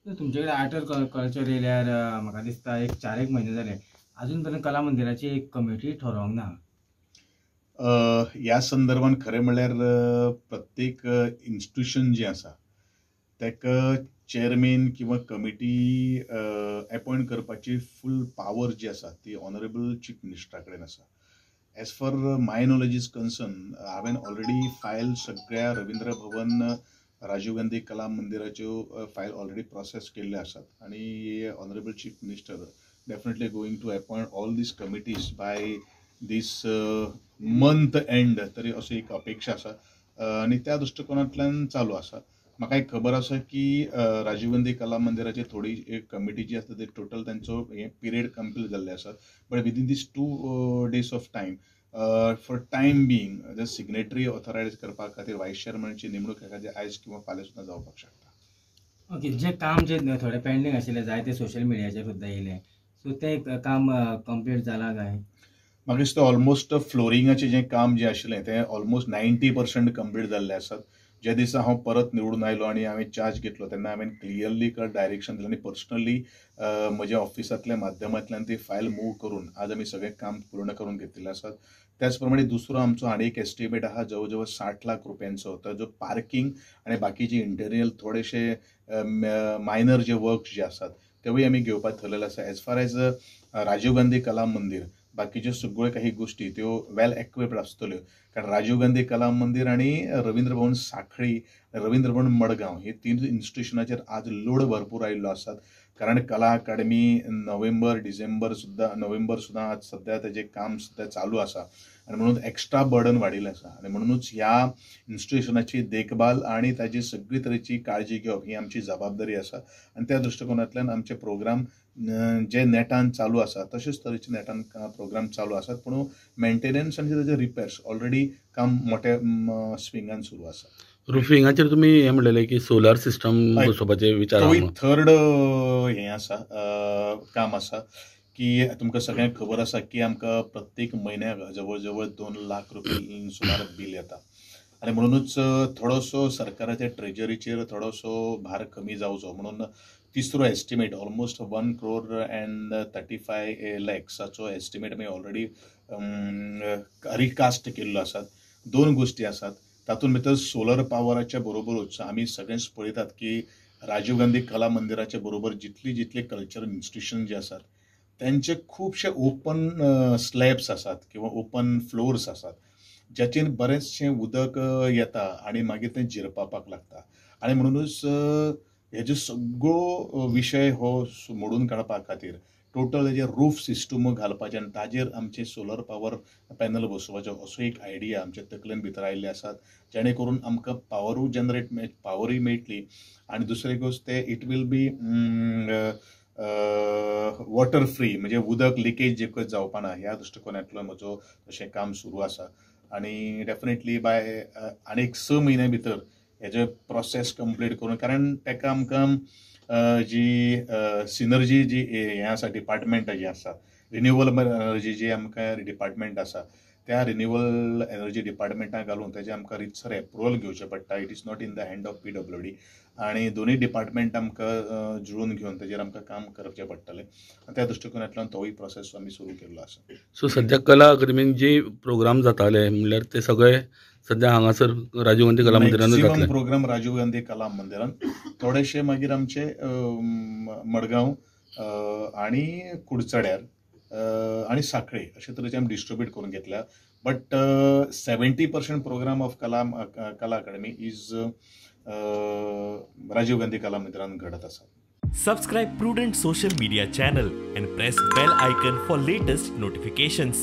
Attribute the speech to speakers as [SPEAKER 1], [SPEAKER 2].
[SPEAKER 1] तुमचे कडेन art culture येयल्यार म्हाका दिसता एक 4-1 म्हयने जाले, अजून पर्यंत कला मंदिराची एक कमिटी ठरोवंक ना.
[SPEAKER 2] ह्या संदर्भान खरें म्हणल्यार प्रत्येक इन्स्टिट्यूशन जें आसा ताका चेअरमॅन किंवा कमिटी एपॉयंट करपाची फूल पावर जी आसा ती ऑनरेबल चीफ मिनिस्टरा कडेन आसा. As far my knowledge is concern, हांवें ऑलरेडी फायल सगळ्या रवींद्र भवन, राजीव गांधी कला मंदिराच्यो फायल ऑलरेडी प्रोसेस केल्ल्यो आसात आनी honourable chief minister definitely going to appoint all these committees by this month end तरी अशी एक अपेक्षा आसा आनी त्या दृश्टिकोनांतल्यान चालू आसा. म्हाका एक खबर आसा की राजीव गांधी कला मंदिराची थोडी एक कमिटी जी आसा ते टोटल तांचो हे पिरियड कंप्लीट जाल्ले आसा, but within these 2 days of time for time being the signatory authorise करपा खातीर वायस चेअरमॅनाची नेमणूक खातीर आयज किंवा फाल्यां सुद्दां जावपाक शकता.
[SPEAKER 1] ओके, जे काम जे थोडे पेंडींग आशिल्ले जायते सोशल मिडियाचेर सुद्दां येयले, सो तें काम कंप्लीट जालां काय?
[SPEAKER 2] म्हाका दिसता ऑलमोस्ट फ्लोरिंगाचें जें काम जें आशिल्लें तें ऑलमोस्ट 90% कंप्लीट जाल्लें आसात. ज्या दिसा हांव परत निवडून आयलो आनी हांवें चार्ज घेतलो तेन्ना हांवें क्लियरली डायरेक्शन दिलें आनी पर्सनली म्हज्या ऑफिसांतल्या माध्यमांतल्यान ती फायल मूव करून आज आमी सगळें काम पूर्ण करून घेतिल्लें आसात. त्याच प्रमाणे दुसरो आमचो आनी एक एस्टिमेट आहा जवळ जवळ 60 लाख रुपयांचो, तो जो पार्किंग आनी बाकीचे इंटेरियर थोडेशे मायनर जे वर्क्स जे आसात तेवूय आमी घेवपाक थरलेले आसा. As far as Rajiv Gandhi Kala Mandir बाकीच्यो सगळ्यो काही गोष्टी त्यो वेल एक्विप्ड आसतल्यो, कारण राजीव गांधी कला मंदिर आनी रवींद्र भवन सांखळी, रवींद्र भवन मडगांव हे 3 इन्स्टिट्युशनाचेर आज लोड भरपूर आयिल्लो आसात. कारण कला अकादमी नोव्हेंबर डिसेंबर सुद्दां, नोव्हेंबर सुद्दां आज सद्या ताजें काम सुद्दां चालू आसा आनी म्हणून एक्स्ट्रा बर्डन वाडिल्लें आसा आनी म्हणुनूच ह्या इन्स्टिट्युशनाची देखभाल आनी ताजी सगळी तरेची काळजी घेवप ही आमची जबाबदारी आसा आनी त्या दृश्टिकोनांतल्यान आमचे प्रोग्राम जे नेटान चालू आसा तशेंच तरेचे नेटान प्रोग्राम चालू आसात, पूण मेंटेनन्स आनी ताजे रिपेर्स ऑलरेडी काम मोठ्या स्विंगान सुरू आसा.
[SPEAKER 3] रुफिंगाचेर तुमी हें म्हणलेलें की सोलार सिस्टम बसोवपाचे विचार,
[SPEAKER 2] तोय थर्ड हें आसा काम आसा की तुमकां सगळ्यांक खबर आसा की आमकां प्रत्येक म्हयन्याक जवळ जवळ 2 लाख रुपये सुमार बील येता आनी म्हणुनूच थोडोसो सरकाराच्या ट्रेजरीचेर थोडोसो भार कमी जावचो म्हणून तिसरो एस्टिमेट ऑलमोस्ट 1 crore and 35 लॅक्साचो एस्टिमेट आमी ऑलरेडी रिकास्ट केल्लो आसात. 2 गोश्टी आसात तातूंत भितर सोलर पावराच्या बरोबरूच आमी सगळेच पळयतात की राजीव गांधी कला मंदिराच्या बरोबर जितली जितली कल्चरल इन्स्टिट्युशन जे आसात त्यांचे खुबशे ओपन स्लॅब्स आसात किंवा ओपन फ्लोर्स आसात ज्याचेर बरेचशें उदक येता आनी मागीर तें जिरपापाक लागता आनी म्हणुनूच हेजो सगळो विशय हो मोडून काडपा खातीर टोटल हेजे रूफ सिस्टम घालपाचें आनी ताजेर आमचें सोलर पावर पॅनल बसोवपाचो असो एक आयडिया आमच्या तकलेन भितर आयिल्ले आसात, जेणे करून आमकां पावरूय जनरेट पावरूय मेळटली आनी दुसरी गोश्ट ते it will be water free, म्हणजे उदक लिकेज जे खंय जावपा ना ह्या दृश्टिकोनांतलो म्हजो तशें काम सुरू आसा आनी डेफिनेटली बाय आनी एक 6 म्हयन्या भितर हेजे प्रोसेस कंप्लीट करून, कारण ताका आमकां जी सिनर्जी जी हें आसा डिपार्टमेंट जें आसा रिन्युएबल एनर्जी जी आमकां डिपार्टमेंट आसा त्या रिन्युएबल एनर्जी डिपार्टमेंटाक घालून ताजें आमकां रितसर एप्रुवल घेवचें पडटा. It is not in the hand of PWD आनी दोनूय डिपार्टमेंट आमकां जुळून घेवन ताजेर आमकां काम करचें पडटलें आनी त्या दृश्टिकोनांतल्यान तोवूय प्रोसेस आमी सुरू केल्लो आसा.
[SPEAKER 3] सो सद्या कला अकादमीन जे प्रोग्राम जाताले म्हणल्यार ते सगळे सद्या हांगासर राजीव गांधी कला मंदिरान जातले?
[SPEAKER 2] प्रोग्राम राजीव गांधी कला मंदिरान, थोडेशे मागीर आमचे मडगांव आनी कुडचड्यार आनी सांखळे अशे तरेचे आमी डिस्ट्रिब्यूट करून घेतल्या, but 70% programme of Kala Akademi is Rajiv Gandhi Kala मंदिरान घडत आसा.
[SPEAKER 4] Subscribe Prudent social media channel and press bell icon for latest notifications.